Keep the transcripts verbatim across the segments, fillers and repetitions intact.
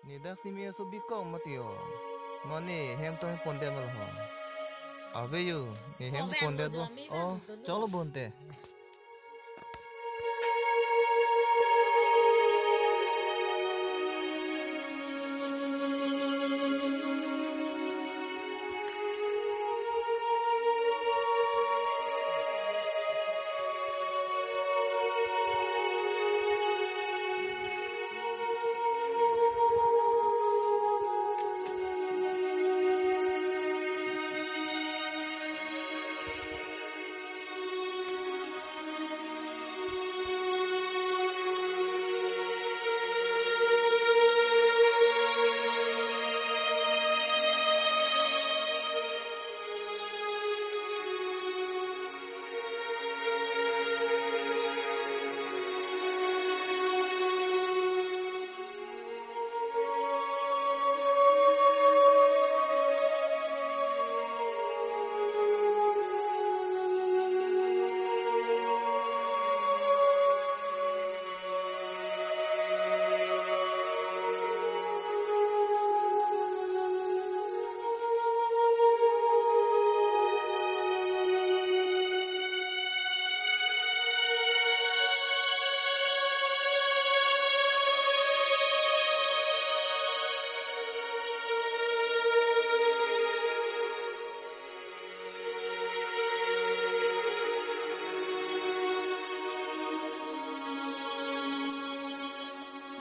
Ne dak si me aso bikok mati o. Mane hem tong pondet ma ho. Ave yo, ne hem Ave pondet amo bo. Do, ame Oh, amo do. Cholo bonte.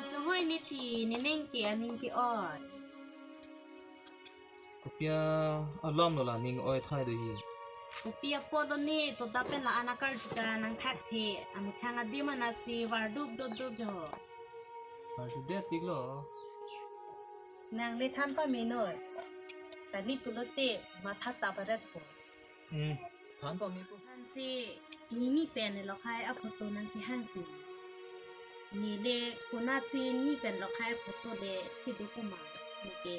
Chonghoi ne ti, ne ning ke aning ke-oi. Kopi alam lo la ning oi thai do hi. Kopi apot lo ne to ta pen la-an akarju ta nangthak the, amethang adim anat si vardup dup dup jo. Vardup det pik lo. Nang le than pame noi. Kali pulote matha ta barat po. Hmm, than pame po. Than si nini pen ne lokhai aphoto nangkehang ti. Ne le konat si nini pen lokhai aphoto le kedo koma. Ne ke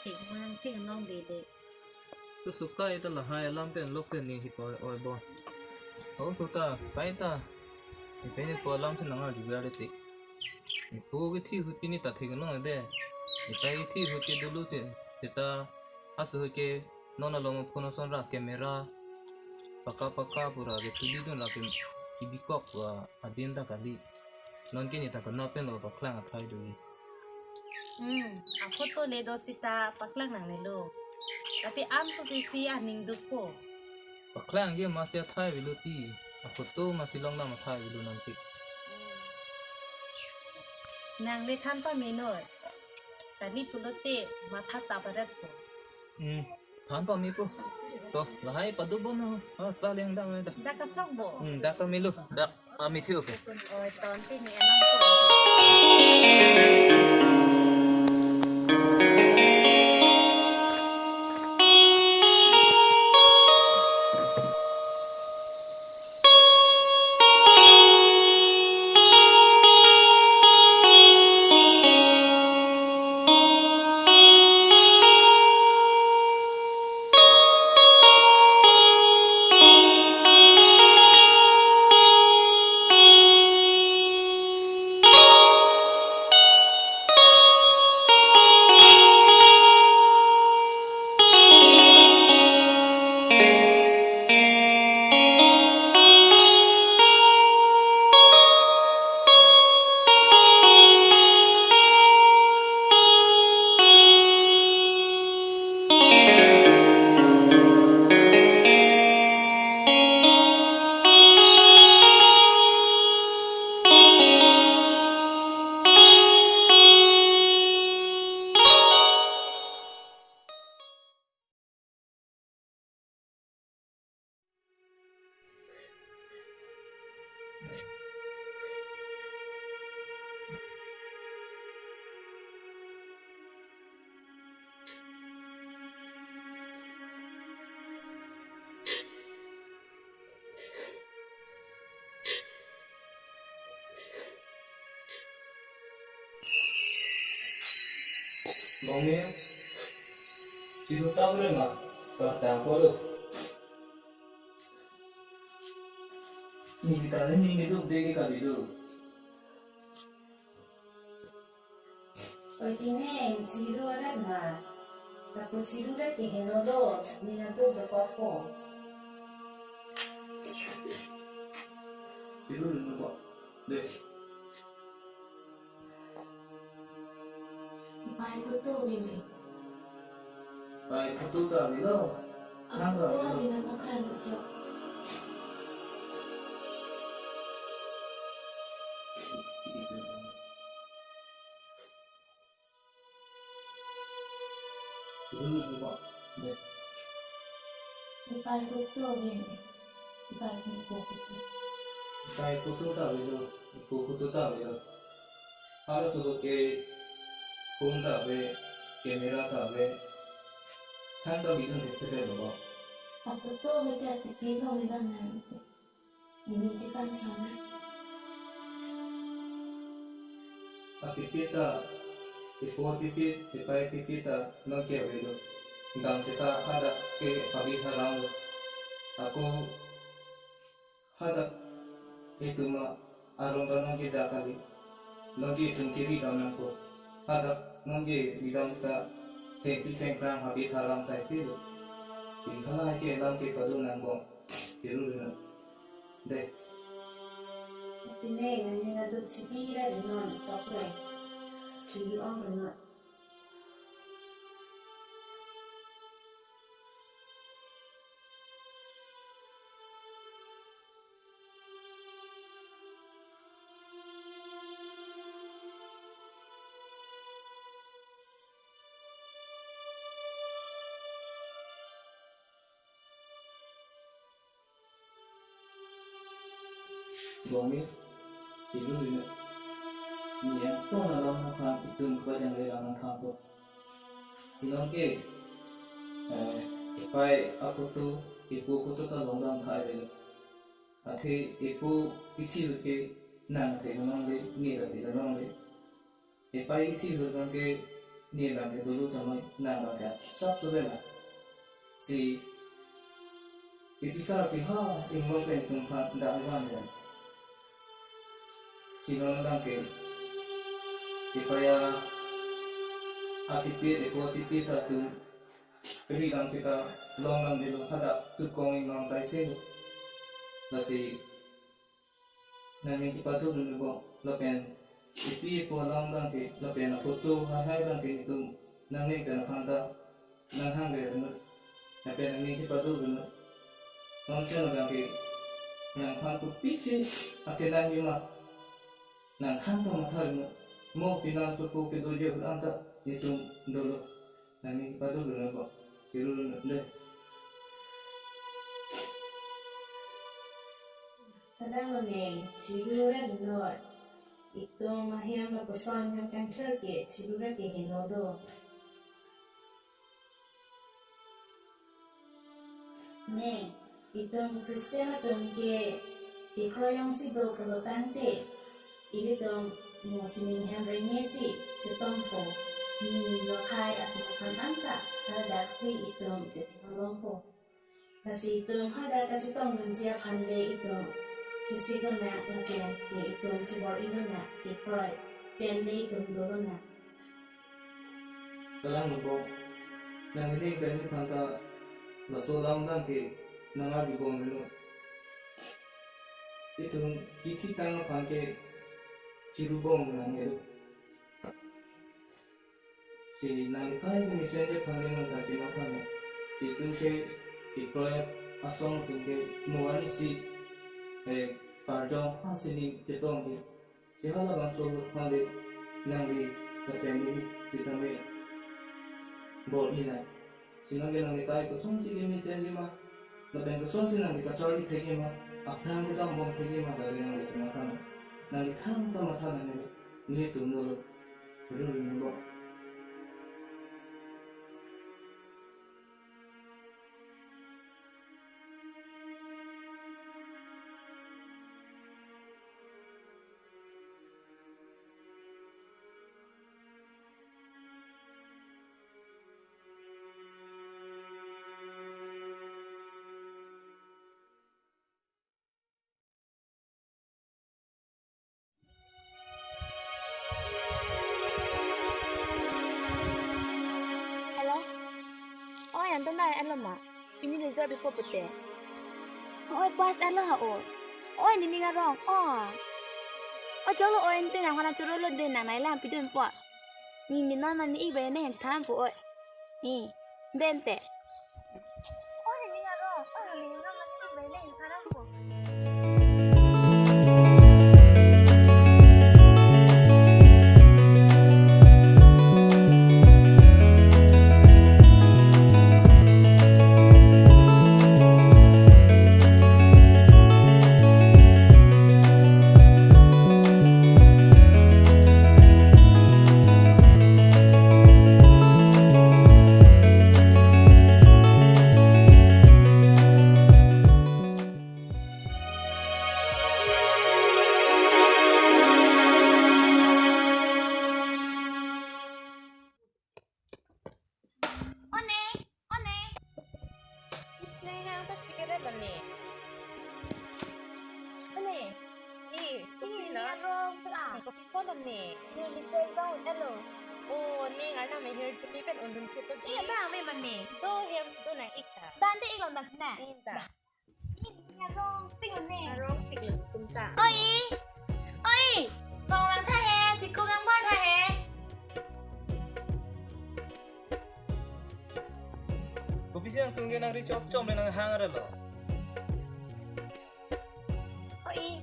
thek mang thek nong le le. To suka ita lahai alam pen lok pen ne hipo oi bo. O suta, pai ta. Ipe ne po alam pen nang arju biar ti. Ipo ke thi huti ne ta thek nong de. Ita ke thi huti dulu te. Ita asu ke non along phone ason ra camera. Paka paka pura ke tuli dun ra ke kibikok pura adin ta kali. Non ke ne ta kona pen lo paklang athai do. Hmm, aphoto le do sita paklang nangnelo. Tapi am so si si aning dupo. Paklang ke masi athai avelo ti. Aphoto masi long dam athai avelo nangke. Nang le than pame noi. Kali pulote matha ta barat po. Hmm, than pame po. To, lahai padu bon ho. Ah, sa leng dang da. Dak kachok bo. Hmm, dak pamelo. Dak pame thi oke. Oi, ton ti ni anam po. Bongni, si do ta bre ma, ta ta polo. Ni kita ni ni do de ke kali do. Oi tineng, chiru arat ma. Lapu chiru ra keheno do, ne atum dokokpo. Chiru rin ko. Deh. Ipai photo ave me. Ipai photo ta avelo. Hang ta avelo. Photo ave nang akan chok. Dulu coba. Deh. Ipai photo ave me. Ipai photo. Ipai photo ta avelo. Ipo photo ta avelo. Halaso ke phone ta ave, camera ta ave. Than ta bidun thekthedetlo bo. Aphoto ave ke atipet lo me dam nang. Ini ke pansana. Atipet ta, ipo atipet, ipai atipet ta nonke avelo. Dam seta hadak ke abi harang lo. Ako hadak itum arong ta nonke dak kali. Nonke itum kiri dam nangpo. Hadak nonke bidam ta tengpi tengkrang abi harang ta isi lo. Tinghala ke lam ke padu nang bong. Chiru rin. Deh. Tineng, nangning aduk chipi ra di non choklo. Chiru ong rin. Bong me, chiru rin. Ne atum along aphan itum kepajangre lang nangthanpo. Si nonke, eh, ipai aphoto, ipo aphoto ta longdam thai avelo. Athe ipo ithi ahut ke nang athe longle, ne ta athe longle. Ipai ithi ahut abang ke ne abang ke dolo tame, nang abang ke sap tu bela. Si ipisar si ha inglong pen itum aphan dak ivan jan. Si non abang ke ipai atipet, ipo atipet ta itum ridam seta longdamdetlo, hadak tukong inglong ta isi lo. Lasi nangning kepado dun bong, lapen ipi ipo along abang ke, lapen aphoto haihai abang ke itum nangning pen aphan ta nanghangre rinot. Lapen nangning kepado dun. Non pen abang ke nangphan kopisi akenan ji ma, nangthang ta matha rinot. Mo pinam sopo kedo je anta itum dolo. Nangning kepado dun ko. Chiru rin deh. Kadang lo neng, chiru ra rinot. Itum ahem lapuson ahem kangthir ke chiru ra keheno do. Neng, itum Christian atum ke kekroi jongsi do pulo tangte, ilitum mo sining hem rengesi chetongpo, ne lokhai atum aphan anta hadaksi itum chetong longpo. Lasi itum hadak kachetong dunji aphan le itum chesik lonang, lapen ke itum chebor-i lonang, kekroi pen le itum do lonang. Kalang nopo, nangning pen aphan ta laso alam abang ke nang-arjubom rinot. Itum kithitang aphan ke chirubom nang elo. Si nangli kai kemesen ji aphan le nang ta kematha non. Si itum ke kekroi asong atum ke mo arnisi, eh, karjong ha sining chetong ke. Si halabangso aphan le nangli lapen neli sitame bor-i nang. Si nonke nangli kai kosonsi kemesen ji ma, lapen kosonsi nangli kacharli thekji ma, aphrang kedam bom thekji ma, lale nangli kematha non. Nangli thangta matha nang neli, nelitum dolo. Chiru rin bong. Ma, pini result bipo pute. Oi, pass alo ha o. Oi, nening arong. Oh. Oi, cholo oi, ente nang hana choro lo de nang nai lam pidun po. Ni ni non man ni ibe ne hem than po oi. Ni. Dente. Oi, nening arong. Oi, nening non man ni ibe ne hem than po. One, one. Isne hang ta sikere lo ne. One. Eh, kopi lo? Arong ta. Kopi po lo ne. Ne mi te jong elo. Oh, ne ngarna me hir tumi pen undun chit lo. Eh, ba me mane. Do hem sudo na ik ta. Dan te ik on das na. Eh, da. Arong pik ne. Arong pik ne tum ta. Oi. Oi. Kong lang tha he, thikung ang bar tha he. Kopi si nangtung ke nang ri chok chom le nang hang ara lo. Oi.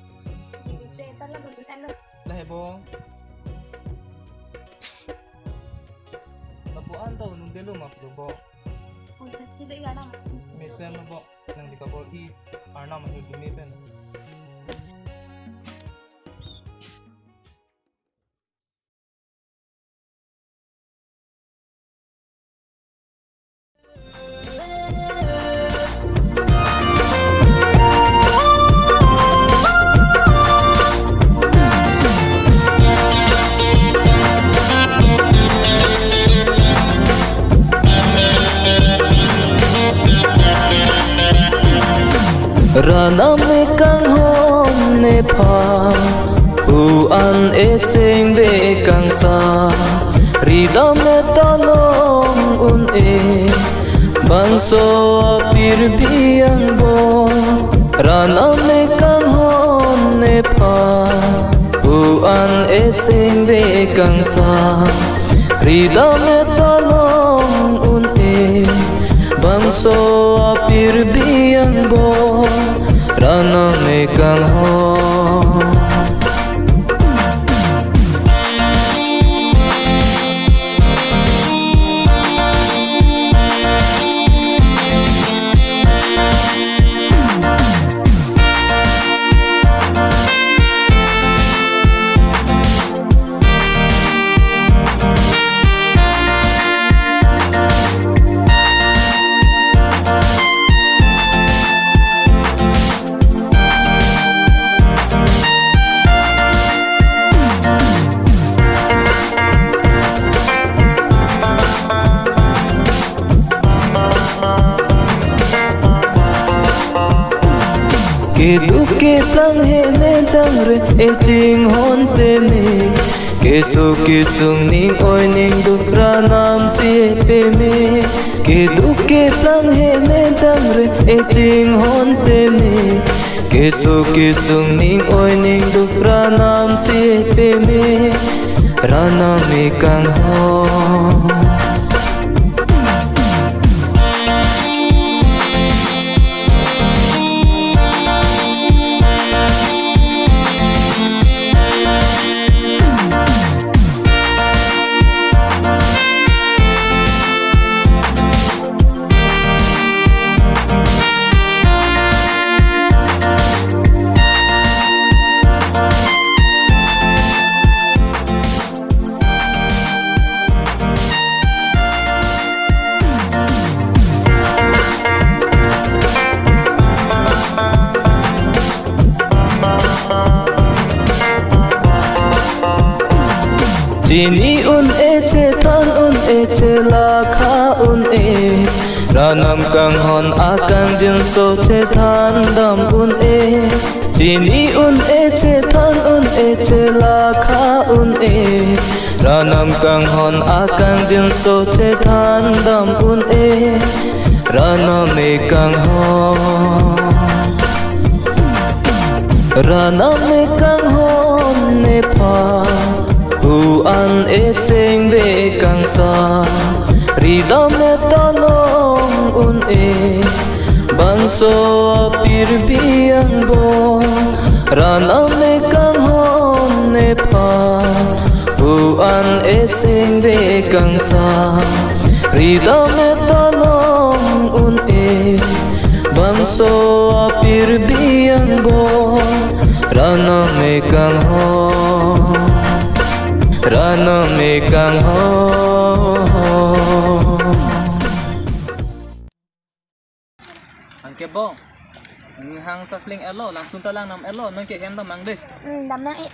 Ini desa la bun alo. Lahai bo. Lapu-an ta unun delo ma pulo bo. Oi, ta chile ga na. Mesen lo bo. Nangli kabor-i Arnam ahir tumi pen. Ranam kanghon nephan, pu-an eseng ve kangsa, ridam talong un-e, bangso apirbi angbong. Ranam kanghon nephan, pu-an eseng ve kangsa, ridam talong un-e, bangso apirbi angbong, Ranam kanghon. Keduk keplang he me jangre, e chinghon peme. Keso kesung ning oi ning duk Ranam si peme. Keduk keplang he me jangre, e chinghon peme. Keso kesung ning oi ning duk Ranam si peme. Ranam kanghon. Chini un-e, chethan un-e, chelakha un-e. Ranam kanghon akangjinso chethan dam un-e, chini un-e, chethan un-e, chelakha un-e. Ranam kanghon akangjinso chethan dam un-e, Ranam e kanghon. Ranam e kanghon nephan, hu an e sengve kangsam, ridam e ta long un-e, bangso apirbi angbong. Ranam e kanghon nephan, hu an e sengve kangsam, ridam e ta long un-e, bangso apirbi angbong. Ranam e kanghon, Ranam e kanghon. Anke bong, nihang ta pling elo, langsun ta lang nam elo, non ke hem ta mang de. Hmm, dam nang e.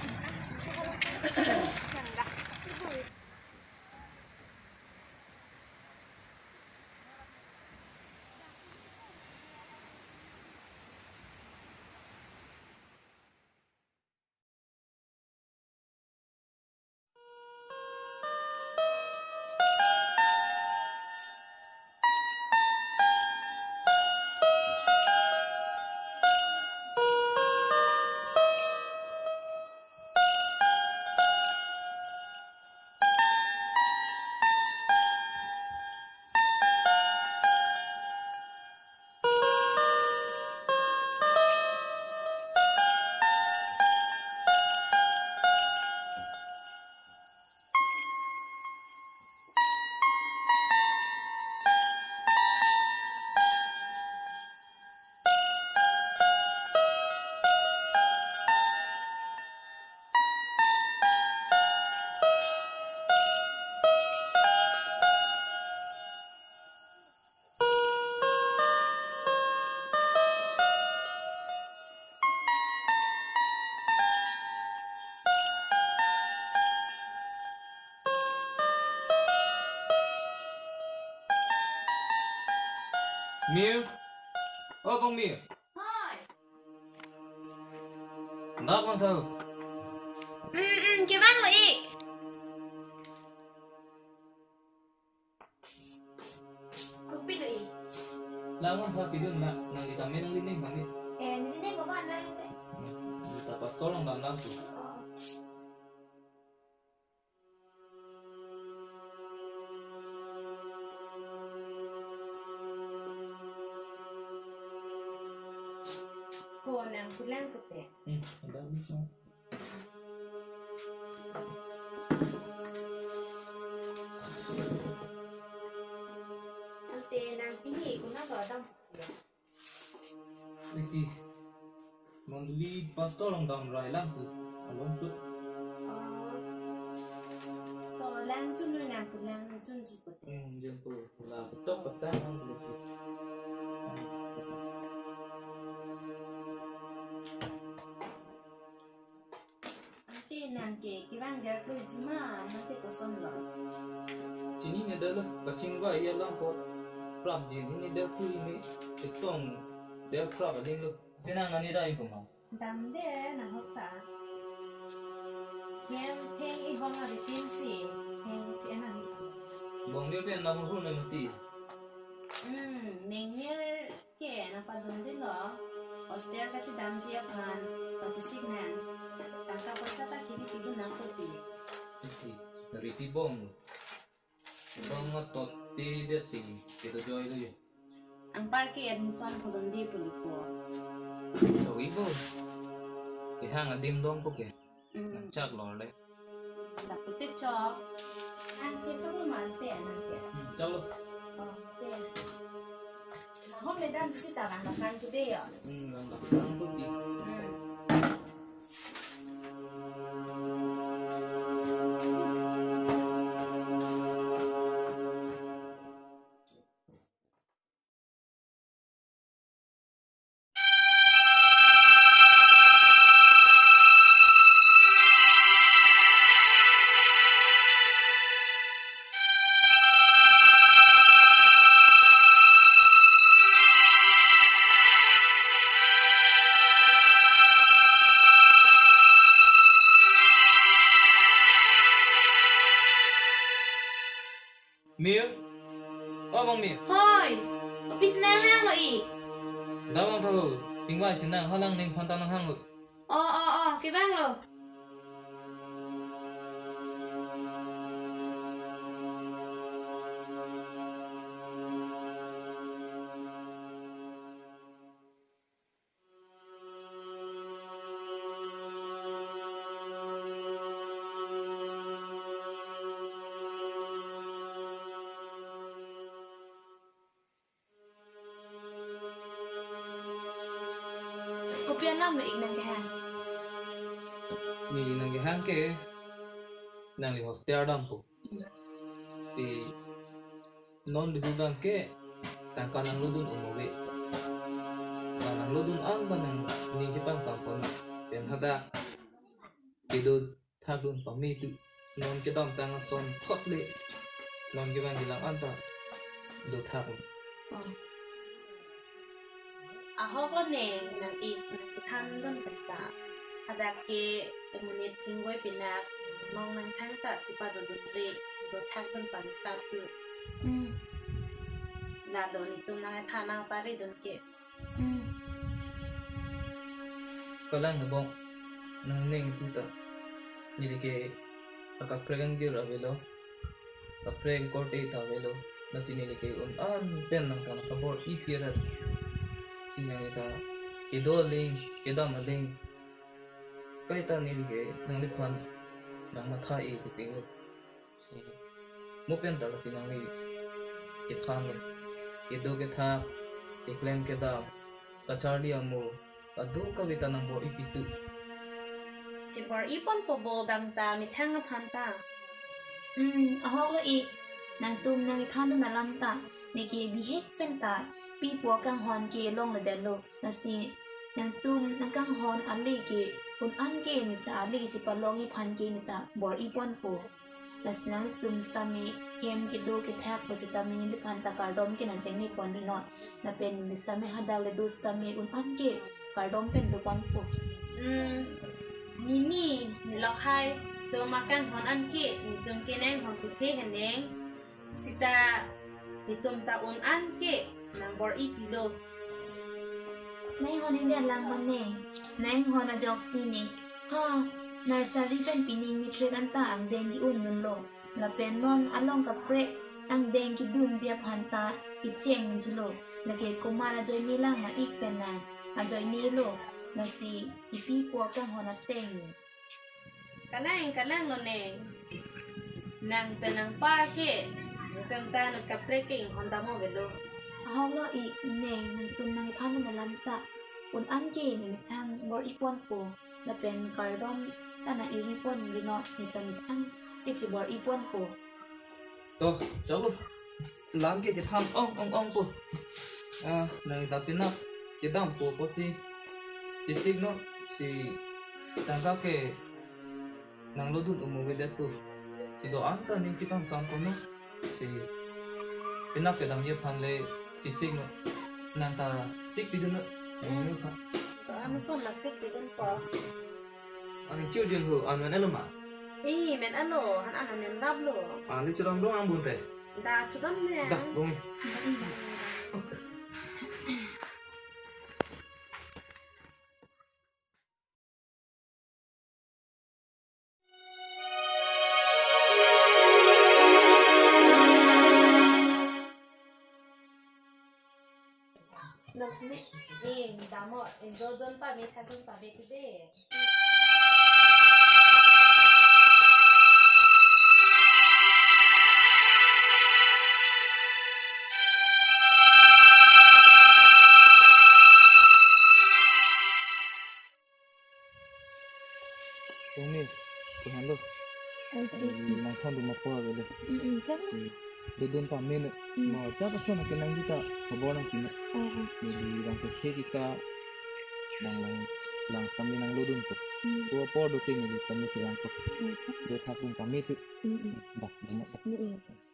Mir, o bong Mir. Hoi. Dak bang tau. Hmm, hmm, kevang lo ik. Kopi do ik. Lamun tha kidun ma, nangli tame nanglining kami. Eh, nelining bawa na ite. Hmm, ta pastor along dam dam tu. Oh. Ko nang pulang kete. Hmm, ada ni. Ante nang pini kuna ko dam. Iti mondoli pastor along dam rai lang pu along su. Oh. To lang chun nang pu lang chun ji pu te. Hmm, jam pu la tok patang lang pu. Ante nang ke kevang der klo jima, nang ke koson lo. Chini ne der lo, kachingvai alam apot prap ji, ne der klo ne, chetong der prap adim lo. Penang nani dai ko ma. Dam de nang hok ta. Kem heng ihong ari tin si, heng chena ni. Bong ni pen nang hong ne mati. Hmm, neng mir ke nang padun din lo, hostel kachedamji aphan pachesik nang, tangka poisa ta kiri kiri nang koti. Isi, riti bong. Bong ma tot ti dia si, kita joy lo ya. Anpar ke admission pudun di puliko. Joy bo. Kehang adim dong po ke. Hmm. Nang chak lor le. Lapu te chok. Nang ke chok lo mante nang ke. Hmm, chok lo. Oh, ke. Nang hom le dam si ta lang bakang ke de yo. Hmm, lang bakang ko ti. Hmm. Mir? O Bongmir. Hoi. Kopi si nanghanglo ik? Dak vang tha ho. Chingvai si nang halang ning phan ta nanghang ho. O, o, o, kevanglo. Kopi alam lo ik nangkehang? Neli nangkehang ke, nangli hostel dampo. Si non dihudang ke tangka nanglodun un ave. Ba nanglodun an ba nangning kepangsam pon. Pen hadak kedo thakdun pame tu. Non kedamtang ason thot le. Non kevang kelang an ta dothak. Oh. Ahok lo ne nang ik nangkethandun pen ta. Hadak ke emonit chingvoi pinak nong nangthang ta chepadodunre dothakdun pame katu. Hmm. Lalo netum nangthan nangparidun ke. Hmm. Kalang Bong, nangning pu ta. Neli ke akaprek angdir avelo. Kaprek korte ta avelo. Lasi neli ke un an pen nangta nangkabor-i pi rat. Si nangli ta kedo aling, kedam aling. Kaita neli ke nangliphan nangmatha-i kiting. Mo pen ta lasi nangli kethan lo. Kedo kethak, keklem kedam, kacharli amo, kadokave ta nangbor-i pitu. Chebor-i ponpo bo bang ta methang aphan ta. Hmm, ahok lo ik. Nangtum nangkethandun alam ta. Neke bihek pen ta. Pipo akanghon ke longledetlo. Lasi nangtum nangkanghon ale ke un an ke neta ale ke chepalongji aphan ke neta bor-i ponpo. Lasi nangtum sitame hem kedo kethak pu sitame neliphan ta kardom ke nangtengni ponri non. Lapen neli sitame hadak le do sitame un an ke kardom pen do ponpo. Hmm, nini, nilok hai, tum akanghon an ke, netum ke nanghon kethe heneng. Sita netum ta un an ke nangbor-i pilo. Nanghon hini alang mane, nanghon ajoksi ne. Ha, nursery pen pining matric an ta angdeng ke-un dunlo. Lapen non along kaprek angdeng kedunji aphan ta kecheng dunlo. Lake komat ajoine lang ma ik pen nang ajoine lo. Lasi ipi po akanghon ateng. Kalang, kalang lo neng. Nang pen nangpa ke. Netum ta anut kaprek ke inghon dam avelo. Ahok lo ik neng, nangtum nangkethandun alam ta. Un an ke nemethang bor-i ponpo. Lapen kardom ta nang-iri ponri non, netum methang ke chebor-i ponpo. To, choklo. Lam ke chethan ong ong ong po. Ah, nang ta penap kedampo pusi chesik non, si tangka ke nanglodun un avedet po. Kedo an ta ning kepangsam pon non. Si penap kedamji aphan le chesik non. Nang ta sik pidun non. Hmm. Nang aphan. To an ason la sik pidunpo. Aning chirjun ho, an men-et lo ma? Eh, men-et lo, han an men-et lo. An le chodam dong angbun te. Da chodam ne. Da, dong. Nang ni, eh, damo, eh, dodon pame, thadon pame ke de. Tumi, kuhan lo. Ai, ai, ai. Nang than duma por avelo. Mm, mm, chak. Mm. Dodon pame non. Mm. Ma, chak ason ke nang kita, khobor nangpi non. Oh, oh. Neli rang ke khe kita, nang lang, lang kami nanglodun ko. Mm. Ko apor do ke neli kami ke lang ko. Mm. Dothakdun pame tu. Mm, mm. Dah, banyak dah. Mm, mm.